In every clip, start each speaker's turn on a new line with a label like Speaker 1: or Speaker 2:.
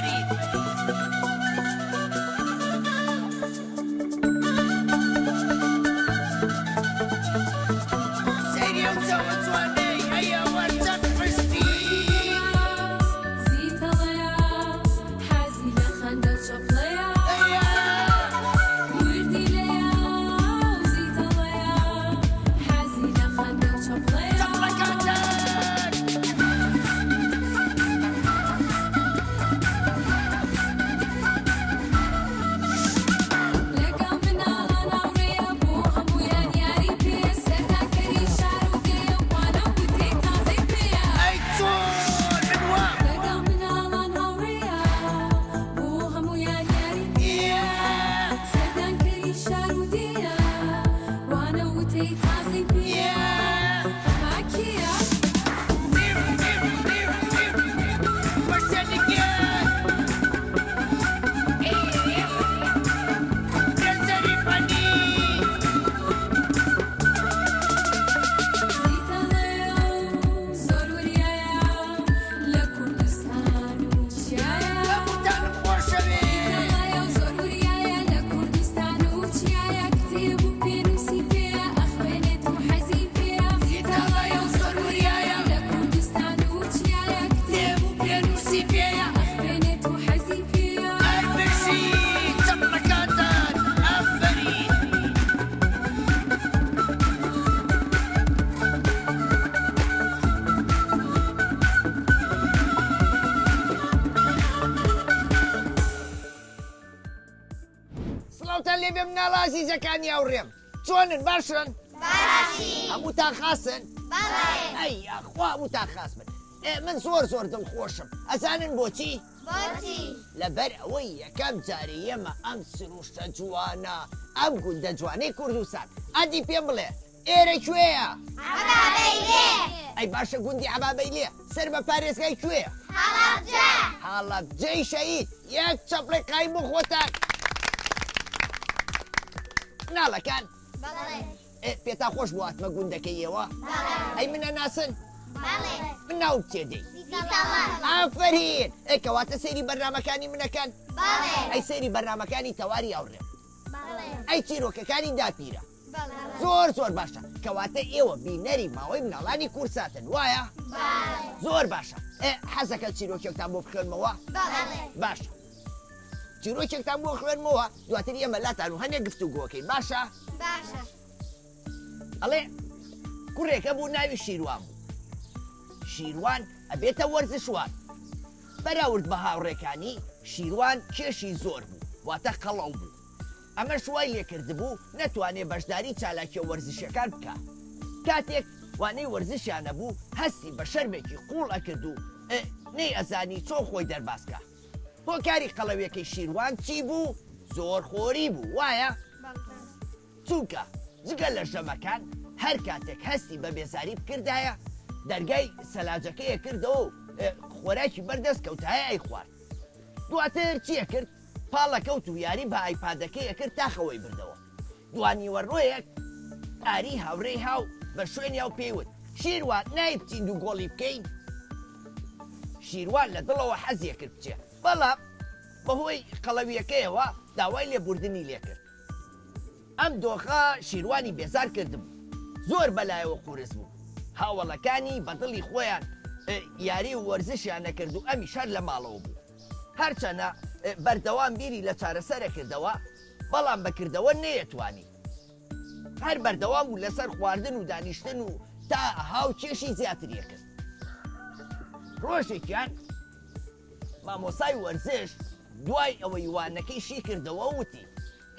Speaker 1: ئافەرین. سەیری ئەو چاوە جوانەی ئەی ئەوە چەند حوشتی.
Speaker 2: زیتەڵەیە حەزی لە خەندە و چەپڵەیە وردیلەیە و زیتەڵەیە حەزی لە خەندە و چەپڵەیە.
Speaker 1: چەپڵەکانتان.
Speaker 2: لەگەڵ مناڵان هاوڕێیە بۆ هەموویان یاری پێیە سەردانکەری شار و دێیە وانە و وتەی تازەی پێیە.
Speaker 1: ئەی چۆن من وام.
Speaker 2: لەگەڵ مناڵان هاوڕێیە بۆ هەموویان یاری پێیە سەردانکەری شار و دێیە وانە و وتەی تازەی پێیە ئەمە کێیە؟ زیتەڵەیە و زۆر وریایە لە کوردستان و چیایە. زیتەڵەیە و زۆر وریایە لە کوردستان و چیایە کتێب و پێنووسی پێیە ئەخوێنێت و حەزی پێیە. زیتەڵەیە و زۆر وریایە لە کوردستان و چیایە کتێب و پێنووسی پێیە ئەخوێنێت و حەزی پێیە.
Speaker 1: ئەی بژی چەپڵەکانتان ئافەرین. سڵاوتان لێبێ مناڵە ئازیزەکانی هاوڕێم چۆنن باشن
Speaker 3: باشین
Speaker 1: هەمووتان خاسن
Speaker 3: بەڵێ
Speaker 1: ئەی یاخوا هەمووتان خاس بن ئێ من زۆر زۆر دڵخۆشم ئەزانن بۆچی
Speaker 3: بۆچی
Speaker 1: لەبەر ئەوەی یەکەم جارێ یەمە ئەم سروشتە جوانە ئەم گوندە جوانەی کوردستان ئەدی پێم بڵێ ئێرە کوێیە؟
Speaker 3: عەبابەیلێ.
Speaker 1: ئەی باشە گوندی عەبابەیلێ سەر بە پارێزگای کوێیە؟
Speaker 3: هەڵەبجە.
Speaker 1: هەڵەبجەی شەهید. یەک چەپڵەی قایم بۆ خۆتان. مناڵەکان.
Speaker 3: بەڵێ.
Speaker 1: ئێ پێتان خۆش بوو هاتمە گوندەکەی ئێوە؟
Speaker 3: بەڵێ.
Speaker 1: ئەی من ئەناسن؟
Speaker 3: بەڵێ.
Speaker 1: من ناوم چێ دەی؟
Speaker 3: زیتەڵە.
Speaker 1: ئافەرین. ئێ کەواتە سەیری بەرنامەکانی منەکەن؟
Speaker 3: بەڵێ.
Speaker 1: ئەی سەیری بەرنامەکانی تەواری هاوڕێم؟
Speaker 3: بەڵێ.
Speaker 1: ئەی چیرۆکەکانی داپیرە؟ زۆر زۆر باشە کەواتە ئێوە بینەری ماوەی مناڵانی کورساتن وایە؟ زۆر باشە حەزەکە چیرۆکێکتان بۆ بخوێنمەوە؟ باشە چیرۆکێکتان بۆ خوێنمەوە دواتر ئێمە لاتان و هەنێک گفت و گۆکەین باشە؟
Speaker 3: باشە
Speaker 1: ئەڵێ کوڕێکە بوو ناوی شیروان بوو شیروان ئەبێتە وەرزشوان بەراورد بە هاوڕێکانی شیروان کێشی زۆر بوو واتە قەڵەو بوو ئەمەش وای لێکردبوو نەتوانێ بەشداری چالاکیە وەرزشیەکان بکا. کاتێک وانەی وەرزشیان ئەبوو هەستی بە شەرمێکی قووڵ ئەکرد و نەیئەزانی چۆن خۆی دەرباز کا. هۆکاری قەڵەویەکەی شیروان چی بوو؟ زۆر خۆری بوو وایە؟ چونکە جگە لە ژەمەکان هەر کاتێک هەستی بە بێزاری بکردایە دەرگای سەلاجەکەی ئەکردەوە و خۆراکی بەردەست کەوتایە ئەیخوارد. دواتر چی ئەکرد؟ پاڵەکەوت و یاری بە ئایپادەکەی ئەکرد تا خەوەی بردەوە. دوانیوەڕۆیەک ئاری هاوڕێی هاو بە شوێنیا و پێی وت، شیروان نای بچین دوو گۆڵی بکەین؟ شیروان لە دڵەوە حەزی ئەکرد بچێ، بەڵام بەهۆی قەڵەوییەکەیەوە داوای لێبوردنی لێکرد. ئەم دۆخە شیروانی بێزار کردبوو. زۆر بەلایەوە قورس بوو. هاوەڵەکانی بە دڵی خۆیان یاری و وەرزشیان ئەکرد و ئەمیش هەر لە ماڵەوە بوو. هەرچەنە بەردەوام بیری لە چارەسەر ئەکردەوە، بەڵام بە کردەوە نەیەتوانی. هەر بەردەوام بوو لەسەر خواردن و دانیشتن و تا هاو کێشی زیاتری ئەکرد. ڕۆژێکیان مامۆستای وەرزش دوای ئەوەی وانەکەی شی کردەوە وتی،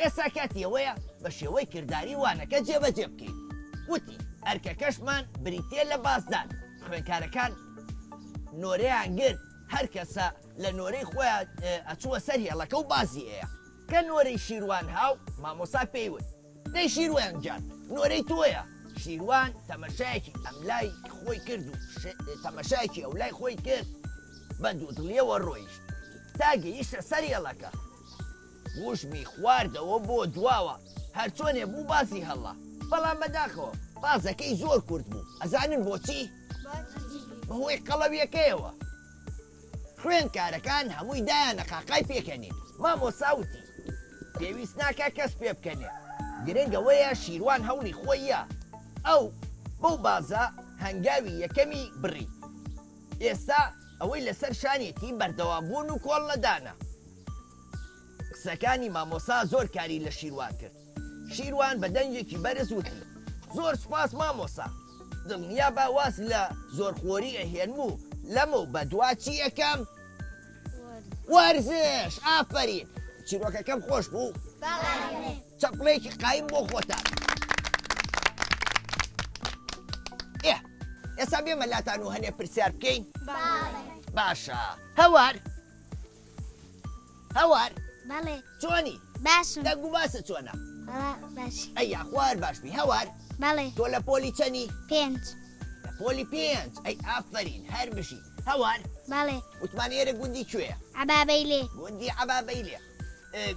Speaker 1: ئێستا کاتی ئەوەیە بە شێوەی کرداری وانەکە جێبەجێ بکەین. وتی، ئەرکەکەشمان بریتییە لە بازدان. خوێندکارەکان نۆرەیان گرت، هەر کەسە لە نۆرەی خۆیا ئەچووە سەر هێڵەکە و بازی ئەیا. کە نۆرەی شیروان هاو، مامۆستا پێی وت، دەی شیروان گیان، نۆرەی تۆیە. شیروان تەمەشایەکی ئەملای خۆی کرد و تەمەشایەکی ئەولای خۆی کرد، بە دوودڵییەوە ڕۆیشت تا گەیشتە سەر هێڵەکە. ووژمی خواردەوە بۆ دواوە هەرچۆنێ بوو بازی هەڵا بەڵام بەداخەوە بازەکەی زۆر کورت بوو ئەزانن بۆچی؟ بەهۆی قەڵەویەکەیەوە. خوێندکارەکان هەمووی دایانە قاقای پێکەنین. مامۆستا وتی، پێویست ناکا کەس پێبکەنێ، گرنگ ئەوەیە شیروان هەوڵی خۆی یا. ئەو بەو بازە هەنگاوی یەکەمی بڕی. ئێستا ئەوەی لەسەر شانیەتی بەردەوامبوون و کۆڵنەدانە. قسەکانی مامۆستا زۆر کاری لە شیروان کرد. شیروان بە دەنگێکی بەرز وتی، زۆر سوپاس مامۆستا، دڵنیابە واز لە زۆرخۆری ئەهێنم و لەمەو بەدوا چی ئەکەم؟ وەرزش! ئافەرین! چیرۆکەکەم خۆش بوو؟
Speaker 3: بەڵێ.
Speaker 1: چەپڵەیەکی قایم بۆ خۆتان. ئێ ئێستا بێمە لاتان و هەنێ پرسیار بکەین؟
Speaker 3: بەڵێ.
Speaker 1: باشە هەوار هەوار
Speaker 3: بەڵێ.
Speaker 1: چۆنی؟
Speaker 3: باشم.
Speaker 1: دەنگ و باسە چۆنە؟
Speaker 3: وەڵا باشی.
Speaker 1: ئەی یاخوا هەر باش بی. هەوار
Speaker 3: بەڵێ.
Speaker 1: تۆ لە پۆلی چەنی؟
Speaker 3: پێنج.
Speaker 1: لە پۆلی پێنج. ئەی ئافەرین هەر بژی. هەوار
Speaker 3: بەڵێ.
Speaker 1: وتمان ئێرە گوندی کوێیە؟
Speaker 3: عەبابەیلێ.
Speaker 1: گوندی عەبابەیلێ.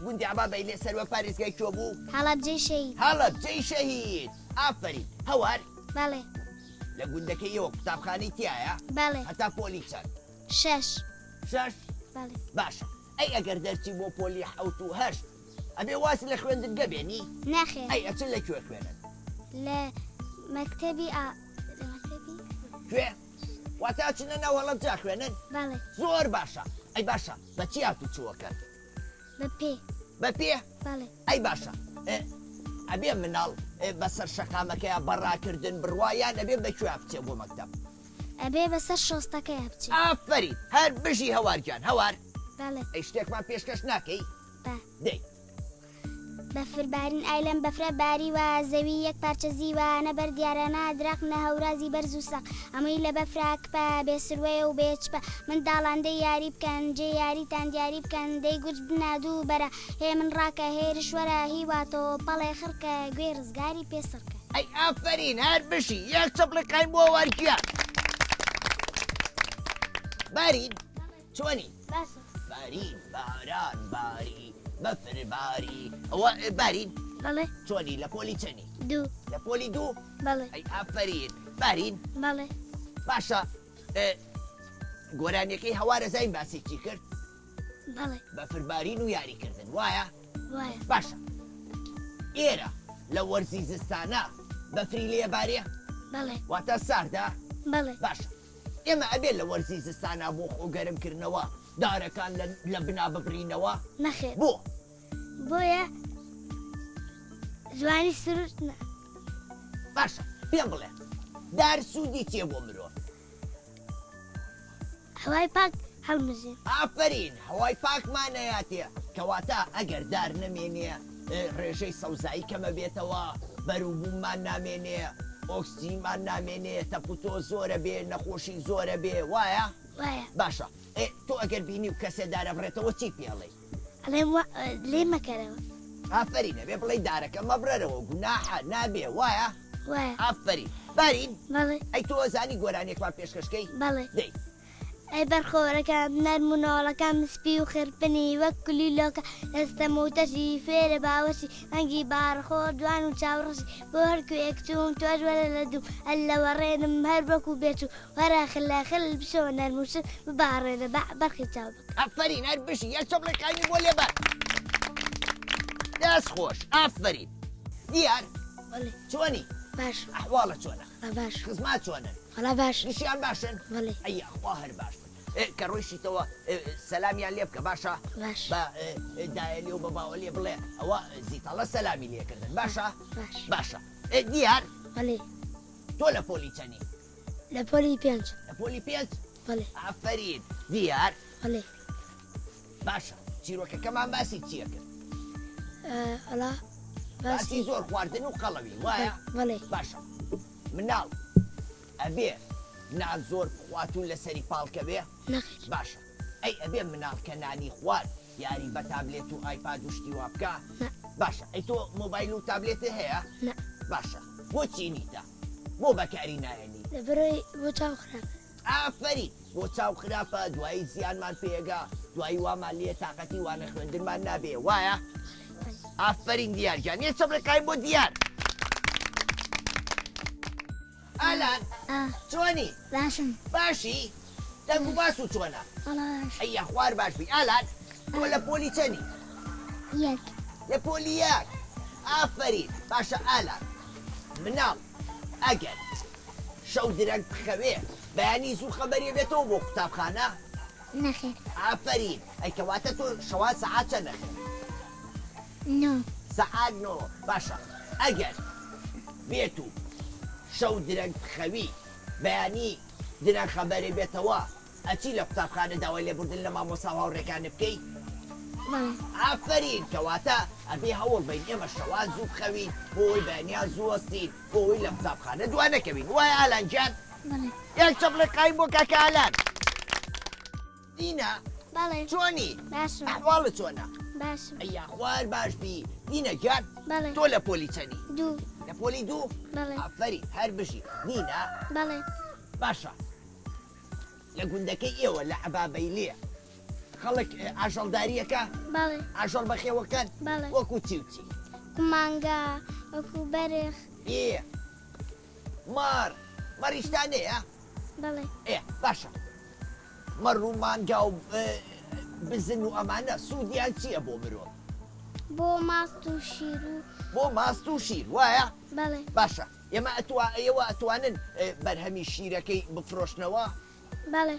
Speaker 1: گوندی عەبابەیلێ سەر بە پارێزگای کوێ بوو؟
Speaker 3: هەڵەبجەی شەهید.
Speaker 1: هەڵەبجەی شەهید. ئافەرین. هەوار
Speaker 3: بەڵێ.
Speaker 1: لە گوندەکەی ئێوە قوتابخانەی تیایە؟
Speaker 3: بەڵێ.
Speaker 1: هەتا پۆلی چەند؟
Speaker 3: شەش.
Speaker 1: شەش؟
Speaker 3: بەڵێ.
Speaker 1: باشە ئەی ئەگەر دەرچی بۆ پۆلی حەوت و هەشت ئەبێ واز لە خوێندنگە بێنی؟
Speaker 3: نەخێر.
Speaker 1: ئەی ئەچن لە کوێ خوێنن؟
Speaker 3: لە مەکتەبی ئا لە مەکتەبی
Speaker 1: کوێ؟ واتە ئەچنە ناو هەڵەبجە ئەخوێنن؟
Speaker 3: بەڵێ.
Speaker 1: زۆر باشە ئەی باشە بە چی هاتوچۆ ئەکەن؟
Speaker 3: بە پێ.
Speaker 1: بە پێ؟
Speaker 3: بەڵێ.
Speaker 1: ئەی باشە ئەبێ مناڵ بەسەر شەقامەکەیا بە ڕاکردن بڕوا یان ئەبێ بە کوێیا بچێ بۆ مەکتەب؟
Speaker 3: ئەبێ بەسەر شۆستەکەیا بچێ.
Speaker 1: ئافەرین هەر بژی هەوار گیان. هەوار.
Speaker 3: بەڵێ.
Speaker 1: ئەی شتێکمان پێشکەش ناکەی؟
Speaker 3: با.
Speaker 1: دەی.
Speaker 3: بەفر بارین ئای لەم بەفرە باریوە زەوی یەک پارچە زیوە نە بەر دیارە نە درەخت نە هەورازی بەرز و سەق هەمووی لە بەفرا کپە بێ سروەیە و بێ چپە منداڵان دەی یاری بکەن جێ یاریتان دیاری بکەن دەی گورج بنە دوو بەرە هێمن ڕاکە هێرش وەرە هیوا تۆ پەڵێ خڕکە گوێی ڕزگاری پێ سڕکە.
Speaker 1: ئەی ئافەرین هەر بژی یەک چەپڵی قایم بۆ هەوار گیان. بارین چۆنی؟
Speaker 3: باشم.
Speaker 1: بارین باران باری بەفر باری ئەوە بارین
Speaker 3: بەڵێ.
Speaker 1: چۆنی لە پۆلی چەنی؟
Speaker 3: دوو.
Speaker 1: لە پۆلی دوو؟
Speaker 3: بەڵێ.
Speaker 1: ئەی ئافەرین بارین
Speaker 3: بەڵێ.
Speaker 1: باشە گۆرانیەکەی هەوارە زین باسی چی کرد؟
Speaker 3: بەڵێ.
Speaker 1: بەفربارین و یاری کردن وایە؟
Speaker 3: وایە.
Speaker 1: باشە ئێرە لە وەرزی زستانە بەفری لێ بارێ؟
Speaker 3: بەڵێ.
Speaker 1: واتە ساردە؟
Speaker 3: بەڵێ.
Speaker 1: باشە ئێمە ئەبێ لە وەرزی زستانا بۆ خۆ گەرم کردنەوە دارەکان لە بنا ببرینەوە؟
Speaker 3: نەخێر.
Speaker 1: بۆ؟
Speaker 3: بۆیە جوانی سروشت نا.
Speaker 1: باشە پێم بڵێ دار سوودی چیە بۆ مرۆڤ؟
Speaker 3: هەوای پاک هەڵمژێ.
Speaker 1: ئافەرین هەوای پاکمان ئەیاتێ کەواتە ئەگەر دار نەمێنێ ڕێژەی سەوزایی کەمەبێتەوە بەروبووممان نامێنێ ئۆکسجینمان نامێنێ تەپوتۆ زۆرەبێ نەخۆشی زۆرەبێ وایە؟
Speaker 3: وایە.
Speaker 1: باشە ئێ تۆ ئەگەر بینی و کەسێ دارەبڕێتەوە چی پێ ئەڵێی؟
Speaker 3: ئەڵێم وا لێی مەکەرەوە.
Speaker 1: ئافەرین ئەبێ بڵێی دارەکە مەبڕەرەوە گوناحە نابێ وایە؟
Speaker 3: وایە.
Speaker 1: ئافەرین بارین.
Speaker 3: بەڵێ.
Speaker 1: ئەی تۆ ئەزانی گۆرانیەکمان پێشکەش کەی؟
Speaker 3: بەڵێ.
Speaker 1: دەی.
Speaker 3: ئەی بەرخۆرەکەم نەرم و نۆڵەکەم سپی و خرپنی وەک کلیلۆکە دەستەم و تەژی فێرە باوەشی ڕەنگی باڕخۆر جوان و چاوڕەشی بۆ هەر کوێیەک چووم تۆش وەرە لە دووم ئەللەوەڕێنم هەر وەکوو بێچوو وەرە خلە خل بشۆ نەرم و شل بباڕێنە بە بەرخی چاو بکە.
Speaker 1: ئافەرین هەر بژی یەک چەپڵی قایمی بۆ لێبەن دەست خۆش ئافەرین دیار
Speaker 3: بەڵێ
Speaker 1: چۆنی
Speaker 3: باش
Speaker 1: ئەحواڵە چۆنە
Speaker 3: وەڵا باش
Speaker 1: خزمات چۆنن
Speaker 3: وەڵا باش
Speaker 1: گشیان باشن
Speaker 3: بەڵێ
Speaker 1: ئەی یاخوا هەر باش بن کە ڕۆیشتیتەوە سەلامیان لێ بکە باشە
Speaker 3: باش
Speaker 1: بە دایە لێ و بە باوە لێ بڵێ ئەوە زیتەڵە سەلامی لێکردن باشە
Speaker 3: باش
Speaker 1: باشە دیار
Speaker 3: بەڵێ
Speaker 1: تۆ لە پۆلی چەنی
Speaker 3: لە پۆلی پێنج.
Speaker 1: لە پۆلی پێنج؟
Speaker 3: بەڵێ.
Speaker 1: ئافەرین دیار.
Speaker 3: بەڵێ.
Speaker 1: باشە چیرۆکەکەمان باسی چییە کرد؟
Speaker 3: وەڵا
Speaker 1: باسی زۆر خواردن و قەڵەوی وایە؟
Speaker 3: بەڵێ.
Speaker 1: باشە مناڵ ئەبێ نان زۆر بخوات و لەسەری پاڵکە بێ؟
Speaker 3: نەخێر.
Speaker 1: باشە ئەی ئەبێ مناڵ کە نانی خوارد یاری بە تابلێت و ئایپاد و شتی وا بکا؟
Speaker 3: نا.
Speaker 1: باشە ئەی تۆ مۆبایل و تابلێتت هەیە؟
Speaker 3: نا.
Speaker 1: باشە بۆچی نیتە؟ بۆ بەکاری نایەنی؟
Speaker 3: لەبەرئەوەی بۆ چاو خراپە.
Speaker 1: ئافەرین بۆ چاو خراپە دوایی زیانمان پێگا دوایی وامان لێ تاقەتی وانە خوێندنمان نابێ وایە؟ ئافەرین دیار گیان یەک چەپڵی قایم بۆ دیار. ئالان چۆنی؟
Speaker 3: باشم.
Speaker 1: باشی؟ دەنگ و باس و چۆنە؟
Speaker 3: وەڵا باش.
Speaker 1: ئەی یاخوار باش بی. ئالان تۆ لە پۆلی چەنی؟
Speaker 3: یەک.
Speaker 1: لە پۆلی یەک. ئافەرین. باشە ئالان مناڵ ئەگەر شەو درەنگ بخەوێ بەیانی زوو خەبەری بێتەوە بۆ قوتابخانە؟
Speaker 3: نەخێر.
Speaker 1: ئافەرین. ئەی کەواتە تۆ شەوان سەعات چەند ئەخەوی؟
Speaker 3: نۆ.
Speaker 1: سەعات نۆ. باشە ئەگەر بێت و شەو درەنگ بخەوی بەیانی درەنگ خەبەرێ بێتەوە ئەچی لە قوتابخانە داوای لێبوردن لە مامۆستا و هاوڕێکانت بکەی؟
Speaker 3: بەڵێ.
Speaker 1: ئافەرین کەواتە ئەبێ هەوڵ بەین ئێمە شەوان زوو بخەوین بۆ ئەوەی بەیانیان زوو هەستین بۆ ئەوەی لە قوتابخانە دوا نەکەوین وایە ئالان گیان؟
Speaker 3: بەڵێ.
Speaker 1: یەک چەپڵەی قایم بۆ کاکە ئالان. دینا
Speaker 3: بەڵێ.
Speaker 1: چۆنی؟
Speaker 3: باشم.
Speaker 1: ئەحواڵت چۆنە؟
Speaker 3: باشم.
Speaker 1: ئەی یاخوا هەر باش بی. دینا گیان
Speaker 3: بەڵێ.
Speaker 1: تۆ لە پۆلی چەنی؟
Speaker 3: دوو.
Speaker 1: لە پۆلی دوو؟
Speaker 3: بەڵێ.
Speaker 1: ئافەرین هەر بژی. دینا.
Speaker 3: بەڵێ.
Speaker 1: باشە لە گوندەکەی ئێوە لە عەبابەیلێ خەڵک ئاژەڵدارییەکە؟
Speaker 3: بەڵێ.
Speaker 1: ئاژەڵ بەخێوەکەن؟
Speaker 3: بەڵێ.
Speaker 1: وەکوو چی و چی؟
Speaker 3: وەکوو مانگا، وەکوو بەرخ.
Speaker 1: ئێ مەڕ، مەڕیشتان هەیە؟
Speaker 3: بەڵێ.
Speaker 1: ئێ باشە مەڕ و مانگا و بزن و ئەمانە سوودیان چییە بۆ مرۆڤ؟
Speaker 3: بۆ ماست و شیر و.
Speaker 1: بۆ ماست و شیر وایە؟
Speaker 3: بەڵێ.
Speaker 1: باشە ئێمە ئەتوا ئێوە ئەتوانن بەرهەمی شیرەکەی بفرۆشنەوە؟
Speaker 3: بەڵێ.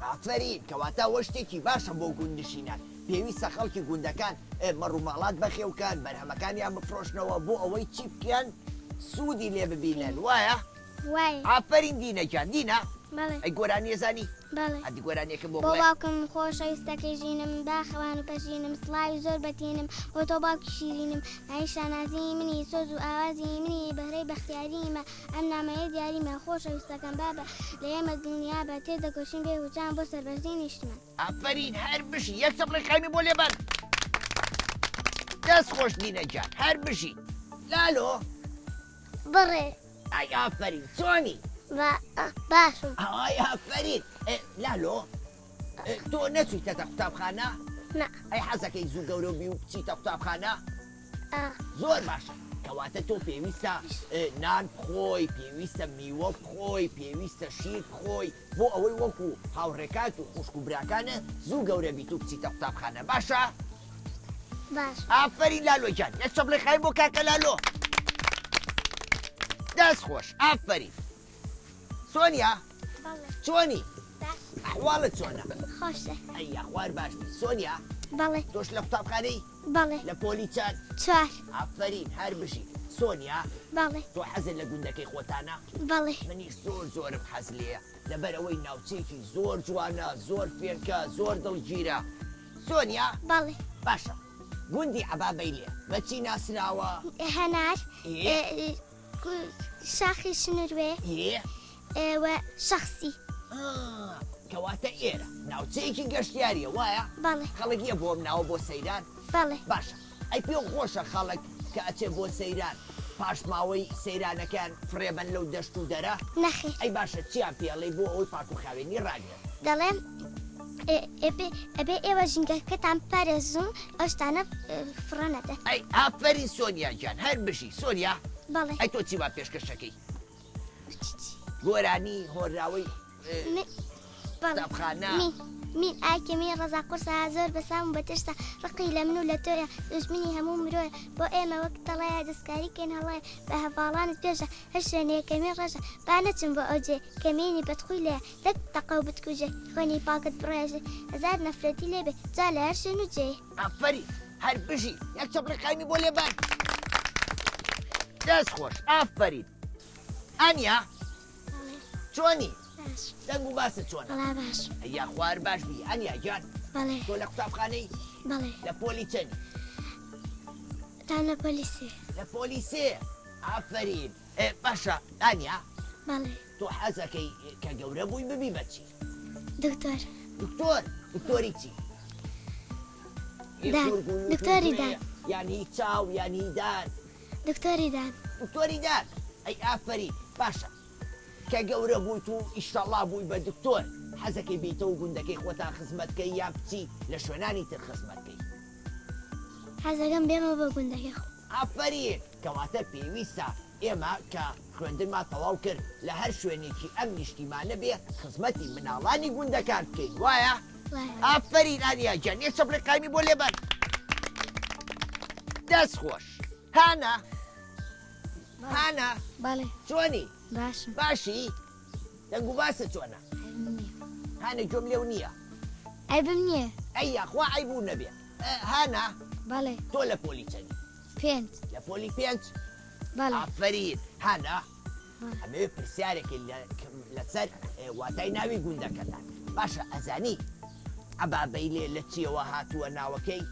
Speaker 1: ئافەرین کەواتە ئەوە شتێکی باشە بۆ گوندنشینان پێویستە خەڵکی گوندەکان مەڕوماڵات بەخێوکەن بەرهەمەکانیان بفرۆشنەوە بۆ ئەوەی چی بکەن سوودی لێ ببینن وایە؟
Speaker 3: وایە.
Speaker 1: ئافەرین دینە گیان دینا
Speaker 3: بەڵێ.
Speaker 1: ئەی گۆرانیە زانی؟
Speaker 3: بەڵێ.
Speaker 1: ئەدی گۆرانیەکە بۆ
Speaker 3: بۆ
Speaker 1: بڵێ.
Speaker 3: باوکم خۆشەویستەکەی ژینم باخەوان و پەژینم سڵاوی زۆر بەتینم بۆ تۆ باوکی شیرینم مایەی شانازیی منی سۆز و ئاوازی منی بەهرەی بەختیاریمە ئەم نامەیە دیاریمە خۆشەویستەکەم بابە لە ئێمە دڵنیابە تێدەکۆشین بێ وچان بۆ سەربەرزی نیشتمان.
Speaker 1: ئافەرین هەر بژی یەک چەپڵەی قایمی بۆ لێبەن دەست خۆش دینە گیان هەر بژی لالۆ.
Speaker 3: بەڵێ.
Speaker 1: ئای ئافەرین چۆنی؟
Speaker 3: باشم.
Speaker 1: ئای ئافەرین لالۆ تۆ نەچوویتەتە قوتابخانە؟
Speaker 3: نا.
Speaker 1: ئەی حەزەکەی زوو گەورە بی و بچیتە قوتابخانە؟
Speaker 3: ئا.
Speaker 1: زۆر باشە کەواتە تۆ پێویستە نان بخۆی پێویستە میوە بخۆی پێویستە شیر بخۆی بۆ ئەوەی وەکو هاوڕێکات و خوشک و براکانت زوو گەورە بیت و بچیتە قوتابخانە باشە؟
Speaker 3: باش.
Speaker 1: ئافەرین لالۆ گیان یەک چەپڵەی خاوی بۆ کاکە لالۆ دەست خۆش ئافەرین سۆنیا
Speaker 3: بەڵێ.
Speaker 1: چۆنی؟
Speaker 3: باش.
Speaker 1: ئەحواڵت چۆنە؟
Speaker 3: خۆشە.
Speaker 1: ئەی یاخوار باش بی سۆنیا؟
Speaker 3: بەڵێ.
Speaker 1: تۆش لە قوتابخانەی؟
Speaker 3: بەڵێ.
Speaker 1: لە پۆلی چەند؟
Speaker 3: چوار.
Speaker 1: ئافەرین هەر بژی. سۆنیا؟
Speaker 3: بەڵێ.
Speaker 1: تۆ حەزت لە گوندەکەی خۆتانە؟
Speaker 3: بەڵێ.
Speaker 1: منیش زۆر زۆرم حەز لێیە لەبەر ئەوەی ناوچەیەکی زۆر جوانە زۆر فێنکە زۆر دڵگیرە. سۆنیا؟
Speaker 3: بەڵێ.
Speaker 1: باشە گوندی عەبابەیلێ بە چی ناسراوە؟
Speaker 3: هەنار.
Speaker 1: ئێ.
Speaker 3: شاخی شنروێ.
Speaker 1: ئێ.
Speaker 3: و شەخسی.
Speaker 1: ئا کەواتە ئێرە ناوچەیەکی گەشتیاریە وایە؟
Speaker 3: بەڵێ.
Speaker 1: خەڵک یە بۆ ئەم ناوە بۆ سەیران؟
Speaker 3: بەڵێ.
Speaker 1: باشە ئەی پێو خۆشە خەڵک کە ئەچێ بۆ سەیران پاشماوەی سەیرانەکەیان فڕێبەن لەو دەشت و دەرە؟
Speaker 3: نەخێر.
Speaker 1: ئەی باشە چیان پێ ئەڵێی بۆ ئەوەی پاک و خاوێنی ڕاگرن؟
Speaker 3: دەڵێم ئەبێ ئێوە ژینگەکەتان بپارێزن و ئەو شتانە فڕە نەدەن.
Speaker 1: ئەی ئافەرین سۆنیا گیان هەر بژی. سۆنیا
Speaker 3: بەڵێ.
Speaker 1: ئەی تۆ چی وا پێشکەشەکەی؟ گۆرانی هۆنراوەی قوتابخانە.
Speaker 3: مین ئای کە مین ڕەزا قورسە زۆر بە سام و بە ترسە ڕقی لە من و لە تۆیە دوژمنی هەموو مرۆیە بۆ ئێمە وەک تەڵەیە دەستکاری کەین هەڵەیە بە هەڤاڵانت بێژە هەر شوێنێ کەمین ڕێژە با نەچم بۆ ئەو جێ کەمینی بەدخووی لێیە لەت تەقە و بتکوژێ خوێنی پاکت بڕێژێ هەزار نەفرەتی لێ بێ جا لە هەر شوێن و جێیە.
Speaker 1: ئافەرین هەر بژی یەک چەپڵەی قایمی بۆ لێبەن. دەست خۆش ئافەرین ئانیا چۆنی دەنگ و باست چۆنە
Speaker 3: باش
Speaker 1: یاخوار باش بی ئەنیا گیان
Speaker 3: بەڵێ
Speaker 1: تۆ لە قوتابخانەی
Speaker 3: بەڵێ
Speaker 1: لە پۆلی چەنی
Speaker 3: تا لە پۆلی سێ
Speaker 1: لە پۆلی سێ ئافەرین باشە ئانیا
Speaker 3: بەڵێ
Speaker 1: تۆ حەزەکەی کە گەورە بووی ببی بە چی
Speaker 3: دکتۆر
Speaker 1: دکتۆر دکتۆری چی
Speaker 3: دان دکتۆری دان
Speaker 1: یانی چاو یانی دان
Speaker 3: دکتۆری دان.
Speaker 1: دکتۆری دان ئەی ئافەرین باشە کە گەورە بوویت و ئیشەڵا بووی بە دکتۆر حەزەکەی بێیتەوە گوندەکەی خۆتان خزمەت کەی یان بچی لە شوێنانی تر خزمەت کەی؟
Speaker 3: حەزەکەم بێمەوە بۆ گوندەکەی خۆم.
Speaker 1: ئافەرین، کەواتە پێویستە ئێمە کە خوێندنمان تەواو کرد لە هەر شوێنێکی ئەم نیشتیمانە بێ خزمەتی مناڵانی گوندەکان بکەین وایە؟ ئافەرین ئاریا گیان یەک چەپڵی قایمی بۆ لێبەن. دەست خۆش. هانا هانا
Speaker 3: بەڵێ
Speaker 1: چۆنی؟
Speaker 3: باشم.
Speaker 1: باشی؟ دەنگ و باست چۆنە؟
Speaker 3: عەیبم نییە.
Speaker 1: هانا گوێم لێو نییە.
Speaker 3: عەیبم نییە.
Speaker 1: ئەی یاخوا عەیب و نەبێ. هانا
Speaker 3: بەڵێ.
Speaker 1: تۆ لە پۆلی چەنی؟
Speaker 3: پێنج.
Speaker 1: لە پۆلی پێنج؟
Speaker 3: بەڵێ.
Speaker 1: ئافەرین. هانا ئەمەوێ پرسیارێکی لەسەر واتای ناوی گوندەکەتان. باشە ئەزانی عەبابەیلێ لە چیەوە هاتووە ناوەکەی؟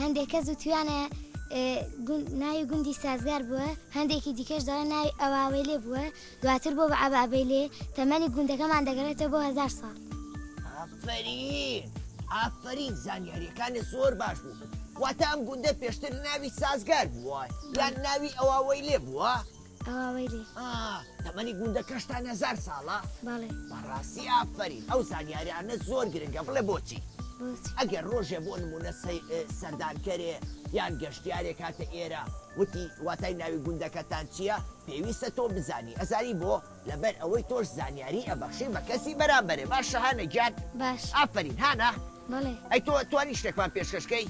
Speaker 3: هەندێک کەس وتویانە ناوی گوندی سازگار بووە، هەندێکی دیکەش دەڵێن ناوی ئەواوەیلێ بووە، دواتر بۆ بە عەبابەیلێ، تەمەنی گوندەکەمان دەگەڕێتەوە بۆ هەزار ساڵ.
Speaker 1: ئافەرین ئافەرین زانیاریەکانت زۆر باش بوو واتە ئەم گوندە پێشتر ناوی سازگار بووە یان ناوی ئەواوەیلێ بووە؟
Speaker 3: ئەواوەیلێ.
Speaker 1: ئا تەمەنی گوندەکەشتان هەزار ساڵە؟
Speaker 3: بەڵێ.
Speaker 1: بەڕاستی ئافەرین ئەو زانیاریانە زۆر گرنگە بڵێ بۆچی؟
Speaker 3: بۆچی؟
Speaker 1: ئەگەر ڕۆژێ بۆ نمونە سەردانکەرێ یان گەشتیارێک هاتە ئێرە وتی واتای ناوی گوندەکەتان چییە؟ پێویستە تۆ بزانی ئەزانی بۆ؟ لەبەر ئەوەی تۆش زانیاری ئەبەخشی بە کەسی بەرامبەرێ باشە هانا گیان؟
Speaker 3: باش.
Speaker 1: ئافەرین هانا.
Speaker 3: بەڵێ.
Speaker 1: ئەی تۆ توانی شتێکمان پێشکەش کەی؟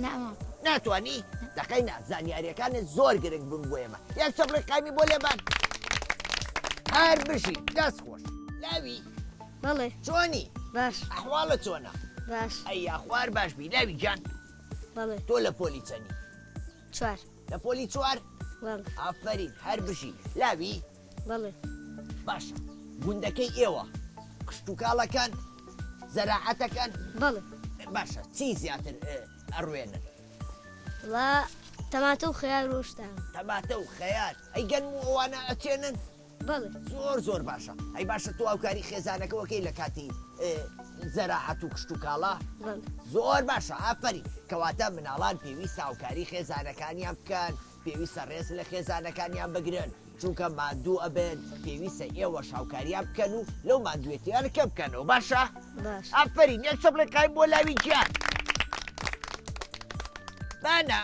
Speaker 3: نا مامۆستا.
Speaker 1: ناتوانی؟ دەقەی نا زانیاریەکانت زۆر گرنگ بوون بۆ ئێمە یەک چەپڵی قایمی بۆ لێبان هەر بژی دەست خۆش لاوی.
Speaker 3: بەڵێ.
Speaker 1: چۆنی؟
Speaker 3: باش.
Speaker 1: ئەحواڵت چۆنە؟
Speaker 3: باش.
Speaker 1: ئەی یاخوار باش بی لاوی گیان.
Speaker 3: بەڵێ.
Speaker 1: تۆ لە پۆلی چەنی؟
Speaker 3: چوار.
Speaker 1: لە پۆلی چوار؟
Speaker 3: بەڵێ.
Speaker 1: ئافەرین هەر بژی. لاوی؟
Speaker 3: بەڵێ.
Speaker 1: باشە گوندەکەی ئێوە کشتوکاڵەکەن؟ زەراعەتەکەن؟
Speaker 3: بەڵێ.
Speaker 1: باشە چی زیاتر ئەڕوێنن؟
Speaker 3: وەڵا تەماتە و خەیار و شتان.
Speaker 1: تەماتە و خەیار ئەی گەنم و ئەوانە ئەچێنن؟
Speaker 3: بەڵێ.
Speaker 1: زۆر زۆر باشە ئەی باشە تۆ هاوکاری خێزانەکەوەکەی لە کاتی زەراعەت و کشتوکاڵا؟
Speaker 3: بەڵێ.
Speaker 1: زۆر باشە ئافەرین کەواتە مناڵان پێویستە هاوکاری خێزانەکانیان بکەن پێویستە ڕێز لە خێزانەکانیان بگرن چونکە ماندوو ئەبن پێویستە ئێوەش هاوکاریان بکەن و لەو ماندوێتیان کەم بکەنەوە باشە؟
Speaker 3: باش.
Speaker 1: ئافەرین یەک چەپڵی قایم بۆ لاوی گیان بانە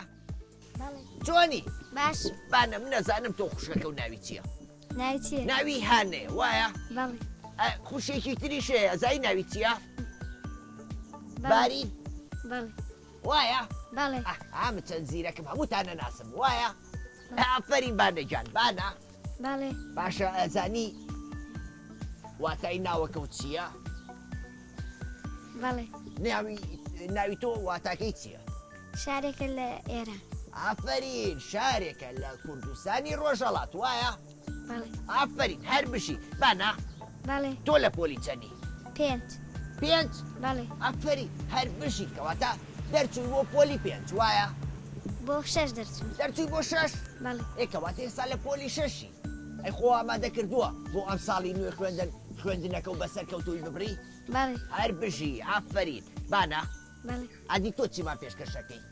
Speaker 1: چۆنی؟
Speaker 3: باش.
Speaker 1: بانە من ئەزانم تۆ خوشکەکە و ناوی چییە؟
Speaker 3: ناوی چییە؟
Speaker 1: ناوی هانەیە وایە؟
Speaker 3: بەڵێ.
Speaker 1: خوشێکی تریش هەیە ئەزای ناوی چییە؟ بارین؟
Speaker 3: بەڵێ.
Speaker 1: وایە؟
Speaker 3: بەڵێ.
Speaker 1: ئا من چەند زیرەکم هەمووتان ئەناسم وایە؟ ئافەرین بانە گیان بانە.
Speaker 3: بەڵێ.
Speaker 1: باشە ئەزانی واتای ناوەکە و چییە؟
Speaker 3: بەڵێ.
Speaker 1: ناوی ناوی تۆ واتاکەی چییە؟
Speaker 3: شارێکە لە ئێران.
Speaker 1: ئافەرین شارێکە لە کوردستانی ڕۆژهەڵات وایە؟
Speaker 3: بەڵێ.
Speaker 1: ئافەرین هەر بژی. بانە.
Speaker 3: بەڵێ.
Speaker 1: تۆ لە پۆلی چەنی؟
Speaker 3: پێنج.
Speaker 1: پێنج؟
Speaker 3: بەڵێ.
Speaker 1: ئافەرین هەر بژی کەواتە دەرچووی بۆ پۆلی پێنج وایە؟
Speaker 3: بۆ شەش دەرچووم.
Speaker 1: دەرچووی بۆ شەش؟
Speaker 3: بەڵێ.
Speaker 1: ئێ کەواتە ئێستا لە پۆلی شەشی. ئەی خۆ ئامادە کردووە بۆ ئەمساڵی نوێ خوێندن خوێندنەکە و بەسەرکەوتووی ببڕی؟
Speaker 3: بەڵێ.
Speaker 1: هەر بژی ئافەرین. بانە.
Speaker 3: بەڵێ.
Speaker 1: ئەدی تۆ چیمان پێشکەش ئەکەی؟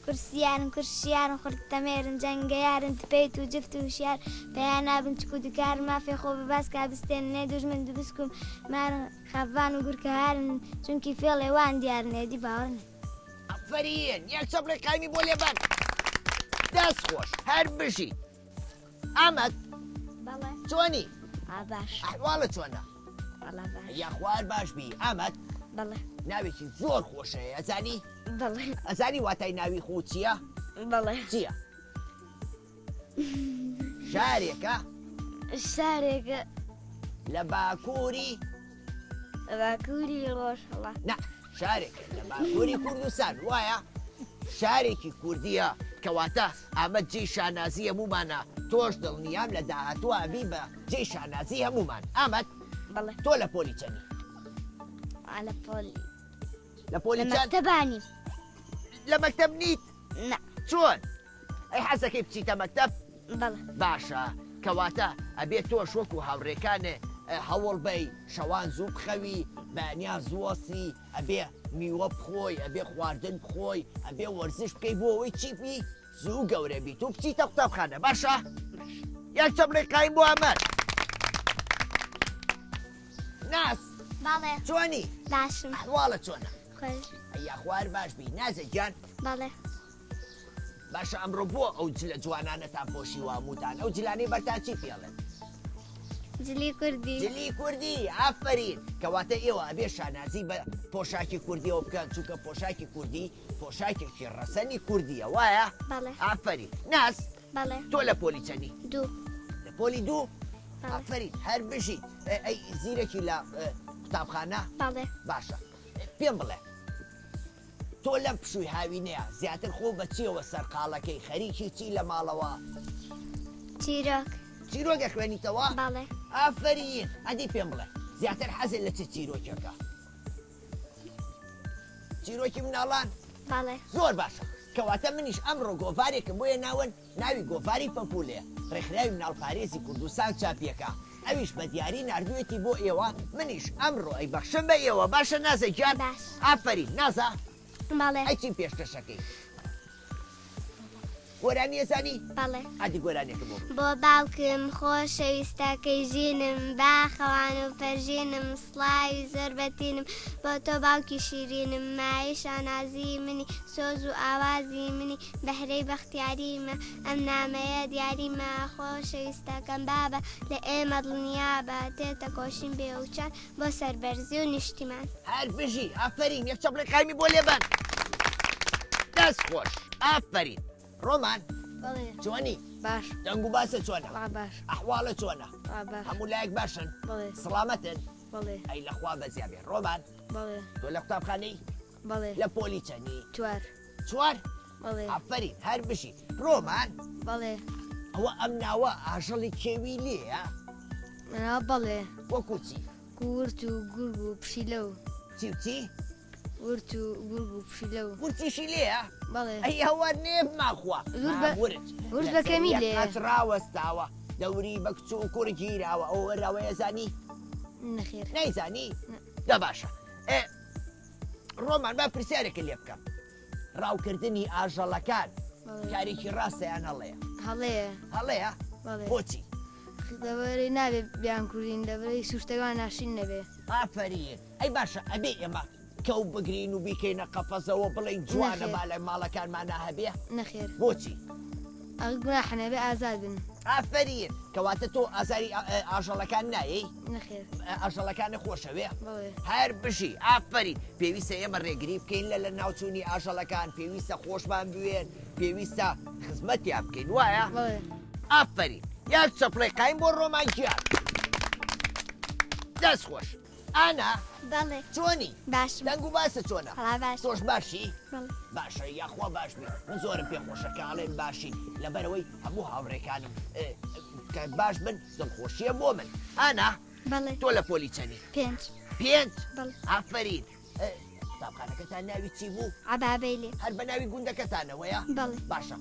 Speaker 3: کورسیارن کورشیارن خورتەمێرن جەنگەیارن تپەیت و جفت و هوشیار پەیا نابن چک و دوکارن مافێ خۆ بە باسکا بستێننێ دوژمن دوبسک و مارن خەفان و گورکەهارن چونکی فێڵێ وان دیارن ئێدی باوەڕ نەکەن.
Speaker 1: ئافەرین یەک چەپڵی قایمی بۆ لێبەن دەست خۆش هەر بژیت. ئامەد
Speaker 3: بەڵێ
Speaker 1: چۆنی؟
Speaker 3: ئا باش.
Speaker 1: ئەحواڵت چۆنە؟
Speaker 3: وەڵا باش.
Speaker 1: یاخوا هەر باش بی. ئامەد
Speaker 3: بەڵێ.
Speaker 1: ناوێکی زۆر خۆشە ئەزانی؟
Speaker 3: بەڵێ.
Speaker 1: ئەزانی واتای ناوی خۆ چییە؟
Speaker 3: بەڵێ.
Speaker 1: چییە؟ شارێکە؟
Speaker 3: شارێکە.
Speaker 1: لە باکووری؟
Speaker 3: لە باکووری ڕۆژهەڵات.
Speaker 1: نا شارێکە لە باکووری کوردستان وایە؟ شارێکی کوردییە کەواتە ئامەد جێی شانازی هەموومانە تۆش دڵنیام لە داهاتووە ئەبی بە جێی شانازی هەموومان ئامەد
Speaker 3: بەڵێ.
Speaker 1: تۆ لە پۆلی چەنی؟
Speaker 3: ئا لە پۆلی
Speaker 1: لە پۆلی
Speaker 3: لە
Speaker 1: چەند؟
Speaker 3: مەکتەبانیم.
Speaker 1: لە مەکتەب نیت؟
Speaker 3: نا.
Speaker 1: چۆن؟ ئەی حەزەکەی بچیتە مەکتەب؟
Speaker 3: بەڵێ.
Speaker 1: باشە کەواتە ئەبێ تۆش وەکو هاوڕێکانێ هەوڵ بەی شەوان زوو بخەوی بەیانیان زوو هەستی ئەبێ میوە بخۆی ئەبێ خواردن بخۆی ئەبێ وەرزش بکەی بۆ ئەوەی چی بی زوو گەورە بیت و بچیتە قوتابخانە باشە یەک چەپڵی قایم بۆ ئەمەر ناز
Speaker 3: بەڵێ.
Speaker 1: چۆنی؟
Speaker 3: باشم.
Speaker 1: ئەحواڵت چۆنە؟
Speaker 3: خۆش.
Speaker 1: ئەی یاخوار باش بی نازە گیان
Speaker 3: بەڵێ.
Speaker 1: باشە ئەمڕۆ بۆ ئەو جلە جوانانەتان پۆشیوە هەمووتان ئەو جلانەی بەرتان چی پێڵێن؟
Speaker 3: جلی کوردی.
Speaker 1: جلی کوردی ئافەرین کەواتە ئێوە ئەبێ شانازی بە پۆشاکی کوردیەوە بکەن چونکە پۆشاکی کوردی پۆشاکێکی ڕەسەنی کوردیە وایە؟
Speaker 3: بەڵێ.
Speaker 1: ئافەرین ناز
Speaker 3: بەڵێ.
Speaker 1: تۆ لە پۆلی چەنی؟
Speaker 3: دوو.
Speaker 1: لە پۆلی دوو؟
Speaker 3: بەڵێ.
Speaker 1: ئافەرین هەر بژیت ئەی زیرەکی لە قوتابخانە؟
Speaker 3: بەڵێ.
Speaker 1: باشە پێم بڵێ تۆ لەم پشووی هاوینەیا زیاتر خۆو بە چیەوە سەرقاڵەکەی خەریکی چی لە ماڵەوە؟
Speaker 3: چیرۆک.
Speaker 1: چیرۆک ئەخوێنیتەوە؟
Speaker 3: بەڵێ.
Speaker 1: ئافەرین ئەدی پێم بڵێ زیاتر حەزت لە چ چیرۆکێکە؟ چیرۆکی مناڵان؟
Speaker 3: بەڵێ.
Speaker 1: زۆر باشە کەواتە منیش ئەمڕۆ گۆڤارێکم بۆ هێناون ناوی گۆڤاری پەپوولەیە، ڕێکخراوی مناڵپارێزی کوردستان چاپیەکا، ئەویش بە دیاری ناردوویەتی بۆ ئێوە، منیش ئەمڕۆ ئەیبەخشم بە ئێوە، باشە نازە گیان؟
Speaker 3: باش.
Speaker 1: ئافەرین نازە.
Speaker 3: بەڵێ.
Speaker 1: ئەی چیم پێشکەشەکەی؟ گۆرانی ئەزانی؟
Speaker 3: بەڵێ.
Speaker 1: ئەدی گۆرانیەکە بۆ بڵێ.
Speaker 3: بۆ باوکم خۆشەویستەکەی ژینم، باخەوان و پەرژینم، سڵاوی زۆر بەتینم بۆ تۆ باوکی شیرینم، مایەی شانازیی منی، سۆز و ئاوازی منی، بەهرەی بەختیاریمە، ئەم نامەیە دیاریمە، خۆشەویستەکەم بابە، لە ئێمە دڵنیابە، تێتەکۆشین بێوچان، بۆ سەربەرزی و نیشتیمان.
Speaker 1: هەر بژی ئافەرین یەک چەپڵەی قایمی بۆ لێبەن دەست خۆش ئافەرین ڕۆمان
Speaker 4: بەڵێ
Speaker 1: چۆنی
Speaker 4: باش
Speaker 1: دەنگ و باسە چۆنە
Speaker 4: وا باش
Speaker 1: ئەحواڵە چۆنە
Speaker 4: وا باش
Speaker 1: هەموو لایەک باشن
Speaker 4: بەڵێ
Speaker 1: سڵامەتن
Speaker 4: بەڵێ
Speaker 1: ئەی لەخوا بەزیا بێ ڕۆمان
Speaker 4: بەڵێ
Speaker 1: تۆ لە قوتابخانەی
Speaker 4: بەڵێ
Speaker 1: لە پۆلی چەنی
Speaker 4: چوار
Speaker 1: چوار
Speaker 4: بەڵێ
Speaker 1: ئافەرین هەر بژیت ڕۆمان
Speaker 4: بەڵێ
Speaker 1: ئەوە ئەم ناوە ئاژەڵی کێوی لێیە
Speaker 4: نا بەڵێ
Speaker 1: وەکو چی
Speaker 4: ورچ و گورگ و پشیلە و
Speaker 1: چی و چی
Speaker 4: ورچ و گورگ و پشیلە و
Speaker 1: ورچیشی لێیە
Speaker 4: بەڵێ
Speaker 1: ئەی ئەوە نێبماخوا
Speaker 4: ورچ بە
Speaker 1: ورچ
Speaker 4: ورچ بە کەمی لێیە
Speaker 1: قاچ ڕاوەستاوە دەوری بە کچ و کوڕ گیراوە ئەوە ڕاوەیە زانی
Speaker 4: نەخێر
Speaker 1: نەیزانی دە باشە ئێ ڕۆمان با پرسیارێکت لێ بکەم ڕاوکردنی ئاژەڵەکان کارێکی ڕاستە یان هەڵەیە؟
Speaker 4: هەڵەیە.
Speaker 1: هەڵەیە؟
Speaker 4: بەڵێ.
Speaker 1: بۆچی؟
Speaker 4: لەبەرئەوەی نابێ بیانکوژین لەبەرئەوەی سروشتەکەمان ناشرین نەبێ.
Speaker 1: ئافەرین ئەی باشە ئەبێ ئێمە کەو بگرین و بیکەینە قەفەزەوە بڵێین جوانە
Speaker 4: نەخێر.
Speaker 1: با لە ماڵەکانمانا هەبێ؟
Speaker 4: نەخێر.
Speaker 1: بۆچی؟
Speaker 4: ئەخ گوناحە نەبێ ئازاد بن.
Speaker 1: ئافەرین کەواتە تۆ ئازاری ئاژەڵەکان نایەی؟
Speaker 4: نەخێر.
Speaker 1: ئاژەڵەکانت خۆشەوێ؟
Speaker 4: بەڵێ.
Speaker 1: هەر بژی ئافەرین پێویستە ئێمە ڕێگری بکەین لە لەناوچوونی ئاژەڵەکان پێویستە خۆشمان بوێن پێویستە خزمەتیان بکەین وایە؟
Speaker 4: بەڵێ.
Speaker 1: ئافەرین یەک چەپڵەی قایم بۆ ڕۆمان گیان دەست خۆش ئانا
Speaker 3: بەڵێ
Speaker 1: چۆنی؟
Speaker 3: باشم
Speaker 1: دەنگ و باست چۆنە؟
Speaker 3: وەڵا باشم
Speaker 1: تۆش باشی؟
Speaker 3: بەڵێ
Speaker 1: باشە یاخوا باش بی من زۆرم پێ خۆشە کە ئەڵێن باشین لەبەرئەوەی هەموو هاوڕێکانم کە باش بن دڵخۆشیە بۆ من ئانا
Speaker 3: بەڵێ
Speaker 1: تۆ لە پۆلی چەنی؟
Speaker 3: پێنج
Speaker 1: پێنج؟
Speaker 3: بەڵێ
Speaker 1: ئافەرین قوتابخانەکەتان ناوی چی بوو؟
Speaker 3: عەبابەیلێ
Speaker 1: هەر بە ناوی گوندەکەتانەوەیە؟
Speaker 3: بەڵێ
Speaker 1: باشە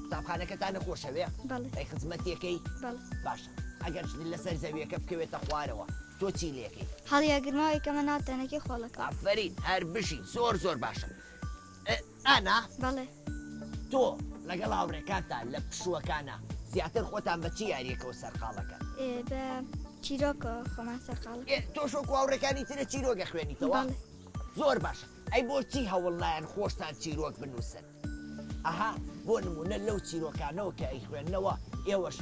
Speaker 1: قوتابخانەکەتانە خۆشەوێ؟
Speaker 3: بەڵێ
Speaker 1: ئەی خزمەتێکەی؟
Speaker 3: بەڵێ
Speaker 1: باشە ئەگەر لەسەر زەویەکە بکەوێتە خوارەوە تۆ چی لێکەی؟
Speaker 3: هەڵیەگرمەوە ئەیکەمە ناو تەنەکەی خۆڵەکەوە.
Speaker 1: ئافەرین هەر بژی زۆر زۆر باشە ئانا
Speaker 3: بەڵێ
Speaker 1: تۆ لەگەڵ هاوڕێکانتان لە پشووەکانا زیاتر خۆتان بە چ یارییەکەوە سەرقاڵەکەن؟
Speaker 3: بە چیرۆکەوە خۆمان سەرقاڵەکەین.
Speaker 1: تۆش وەکو هاوڕێکانی ترت چیرۆک ئەخوێنیتەوە؟
Speaker 3: بەڵێ.
Speaker 1: زۆر باشە ئەی بۆچی هەوڵ نایەن خۆشتان چیرۆک بنووسن؟ ئەها بۆ نموونە لەو چیرۆکانەوە کە ئەیخوێننەوە ئێوەش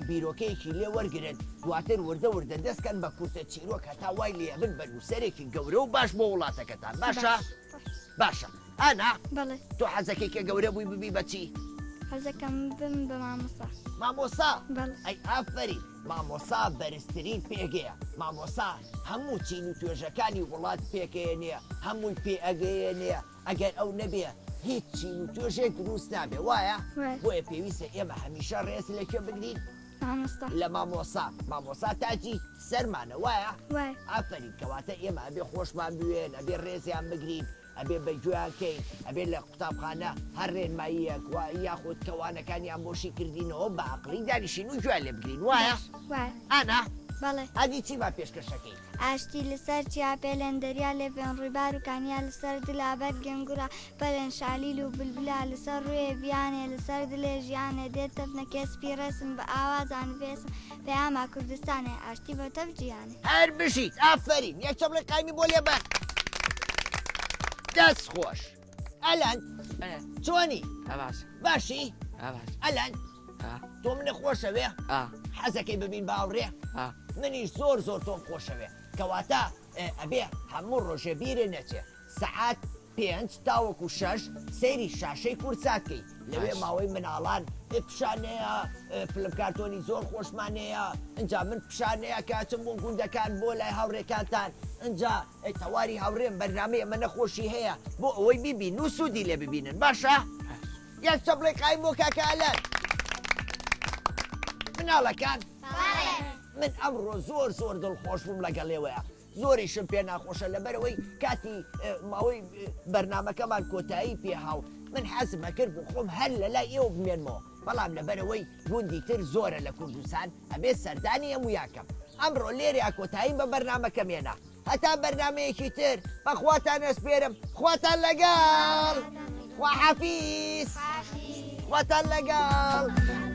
Speaker 1: بیرۆکەیەکی لێ وەرگرن دواتر وردە وردە دەست کەن بە کورتە چیرۆک هەتا وای لێ ئەبن بە نووسەرێکی گەورە و باش بۆ وڵاتەکەتان باشە؟ باشە ئانا
Speaker 3: بەڵێ.
Speaker 1: تۆ حەزەکەی کە گەورە بووی ببی بە چی؟
Speaker 3: حەزەکەم ببم بە مامۆستا.
Speaker 1: مامۆستا؟
Speaker 3: بەڵێ.
Speaker 1: ئەی ئافەرین مامۆستا بەرزترین پێگەیە مامۆستا هەموو چین و توێژەکانی وڵات پێکەیەنێ هەمووی پێ ئەگەیەنێ ئەگەر ئەو نەبێ هیچ چین و توێژێک دروست نابێ وایە؟
Speaker 3: وایە.
Speaker 1: بۆیە پێویستە ئێمە هەمیشە ڕێز لە کێ بگرین؟
Speaker 3: مامۆستا.
Speaker 1: لە مامۆستا، مامۆستا تاجی سەرمانە وایە؟
Speaker 3: وایە.
Speaker 1: ئافەرین کەواتە ئێمە ئەبێ خۆشمان بوێن ئەبێ ڕێزیان بگرین ئەبێ بە گوێیان کەین ئەبێ لە قوتابخانە هەر ڕێنماییەک و یاخود کە وانەکانیان بۆ شی کردینەوە بە ئەقڵی دانیشین و گوێیان لێ بگرین وایە؟
Speaker 3: باش وایە.
Speaker 1: ئانا
Speaker 3: بەڵێ.
Speaker 1: ئەدی چیمان پێشکەشەکەی؟
Speaker 3: ئاشتی لەسەر چیا پێلێن دەریا لێڤێن ڕوویبار و کانیا لەسەر دلا بەرگێن گوڕا پەلێن شالیل و بلبلا لەسەر ڕووێ ڤیانێ لەسەر دلێ ژیانێ دێ تەفنە کێ سپی ڕێسم بە ئاوازان ڤێسم پەیاما کوردستانێ ئاشتی بۆ تەڤ جیهانێ.
Speaker 1: هەر بژیت ئافەرین یەک چەپڵەی قایمی بۆ لێبەن دەست خۆش. ئەلەند چۆنی؟ باشی؟ ئەلەند تۆ منە خۆشەوێ؟ حەزەکەی ببین بە هاوڕێ؟ منیش زۆر زۆر تۆم خۆشەوێ کەواتە ئەبێ هەموو ڕۆژێ بیرێ نەچێ سەعات پێنج تاوەکو شەش سەیری شاشەی کوردسات کەی لەوێ ماوەی مناڵان پیشانەیە فلم کارتۆنی زۆر خۆشمان هەیە ئینجا من پیشانەیە کە ئەچم بۆ گوندەکان بۆ لای هاوڕێکانتان ئینجا تەواری هاوڕێم بەرنامەی ئەمە نەخۆشی هەیە بۆ ئەوەی بیبین و سوودی لێ ببینن باشە یەک چەپڵەی قایم بۆ کاکە ئەلەند مناڵەکان من ئەمڕۆ زۆر زۆر دڵخۆش بووم لەگەڵ ئێوەیە زۆریشم پێ ناخۆشە لەبەرئەوەی کاتی ماوەی بەرنامەکەمان کۆتایی پێ هاو من حەزم ئەکرد بۆ خۆم هەر لەلای ئێوە بمێنمەوە بەڵام لەبەرئەوەی گوندی تر زۆرە لە کوردستان ئەبێ سەردانی هەموویان کەم ئەمڕۆ لێرەیا کۆتاییم بە بەرنامەکەم هێنا هەتا بەرنامەیەکی تر بەخواتان ئەسپێرم خواتان لەگەڵ خواحافیز خواتان لەگەڵ.